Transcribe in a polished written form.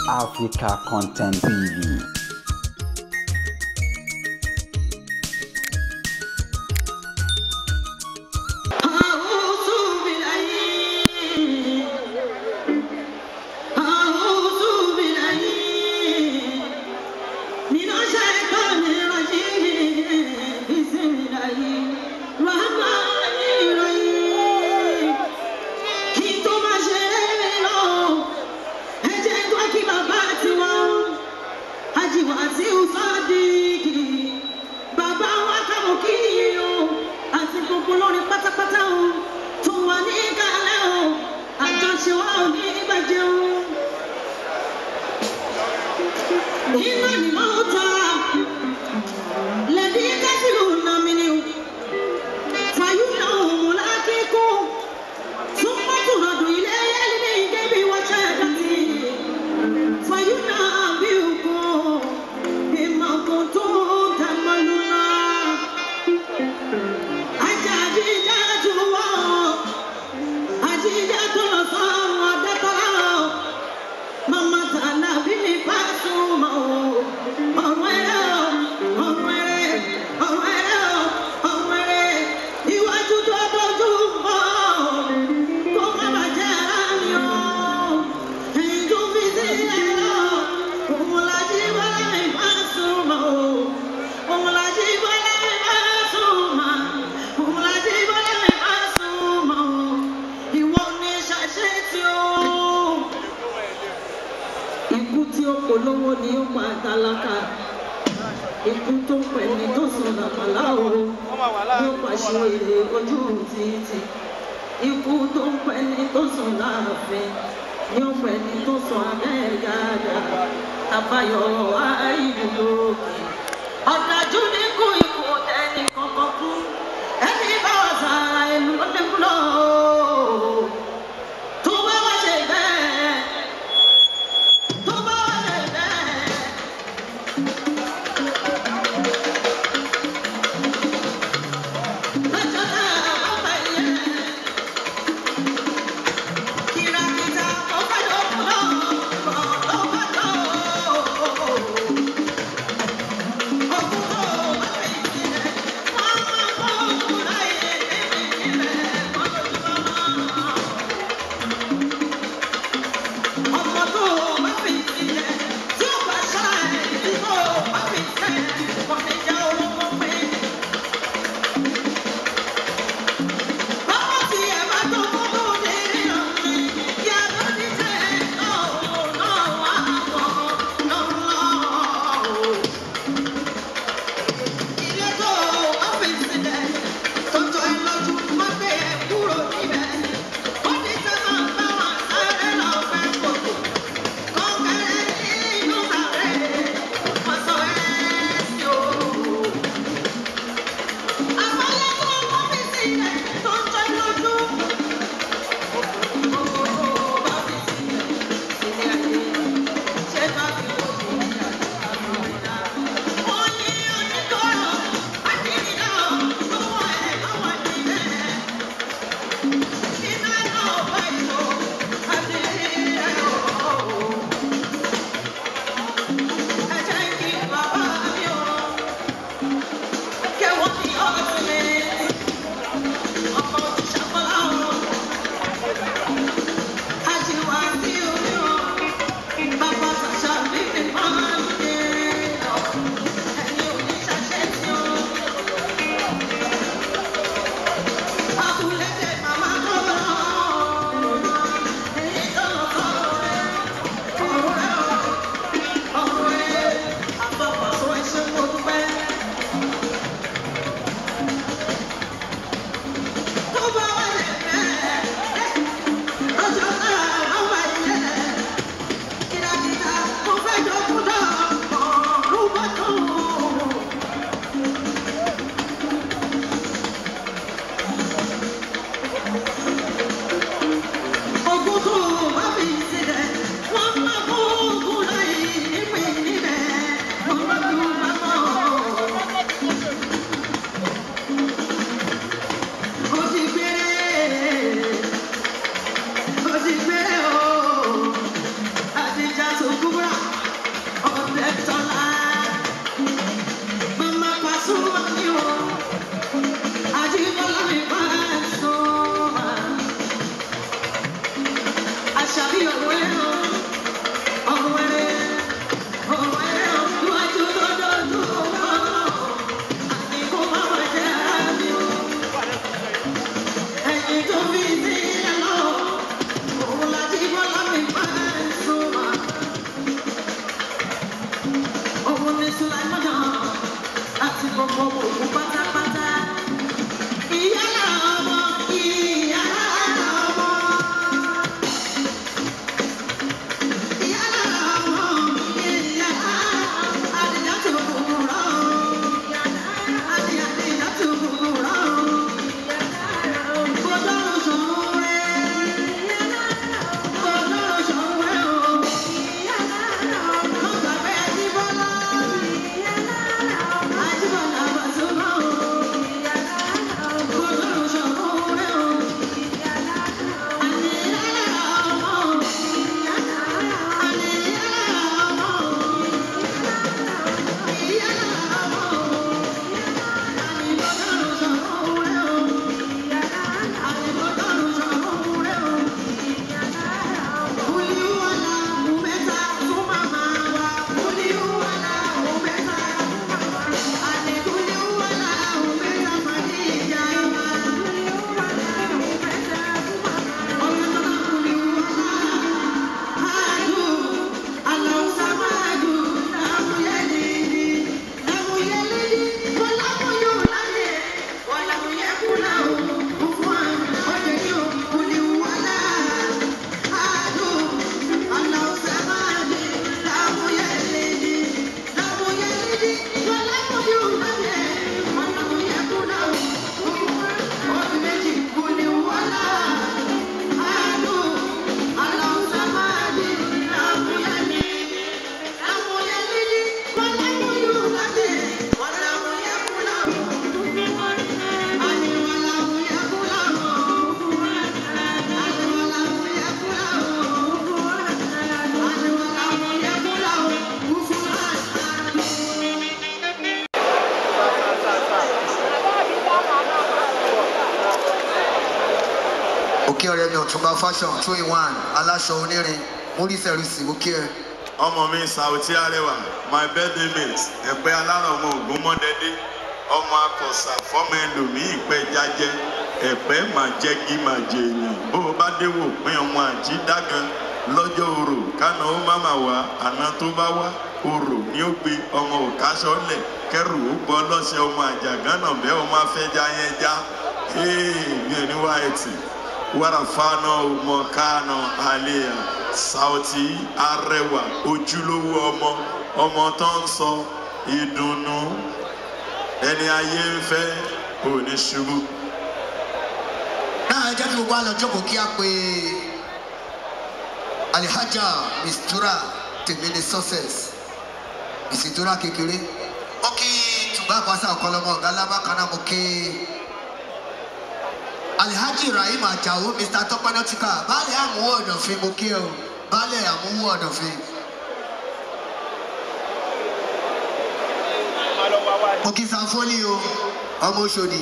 Africa Content TV. Olówó ni ó pa tálákà, ikú tó pẹ̀lú tó sùn làmàlà o ló pàṣẹ èrè ojú títì, ikú tó pẹ̀lú tó sùn láàfin ni ó pẹ̀lú tó sùn abẹ́ gàdá àbáyọ àìlú lókè. Ọ̀dájú ní kú ikú ẹnì kankan kú, ẹni bá wà sára ìlú ló kú lọ. Tó bá wá ṣe bẹ́ẹ̀, tó bá wá ṣe bẹ́ẹ̀. Òkè ọ̀rẹ́ mi Ọ̀túnba fashion 2 in 1 aláṣọ onírin múrí sẹ̀rùsì òkè ẹ̀. Ọmọ mi Saoty Arẹwà, my birthday mate, ẹ̀pẹ́ alárọ̀ ọmọ ògún mọ́dẹ́dẹ́, ọmọ akọ̀sà fọ́mọ ẹlòmíì pẹ́ jájẹ́, ẹ̀pẹ́ mà jẹ́gi mà jẹ èèyàn, bó o bá déwò pín ọmọ àjí dágan lọ́jọ́ orò kánà ó má mà wá, àná tó bá wá orò ní ó gbé ọmọ òkáṣọ́lẹ̀ kẹrù ó bọ́ lọ́sẹ̀ ọmọ àjàgánà bẹ́ẹ̀ ọmọ afẹ́já yẹn já mi ò ní wá ẹtì wàràfáànà mọ̀kánà àlẹ́yà. Saoty Arẹwà ojúlówó ọmọ ọmọ tó ń sọ ìdùnnú ẹni ayé ń fẹ́ òní ṣubú. Náà ẹ jẹ́ kí gbogbo àlọ́ jókòó kí á pé Alihaja Mistura Tèmíní Success ìsìtura kékeré ó kí tùbá àpáṣà ọ̀kọ́lọ́mọ ọ̀gá lábàkánná mo kí Alhaji Rahim Ajao Mr. Tọ́pẹ́nọ́tíkà baálé àmúwò ọ̀dọ̀fin mo kí ẹ o baálé àmúwò ọ̀dọ̀fin. Mo kí Sanfólì o ọmọ Òṣòdì.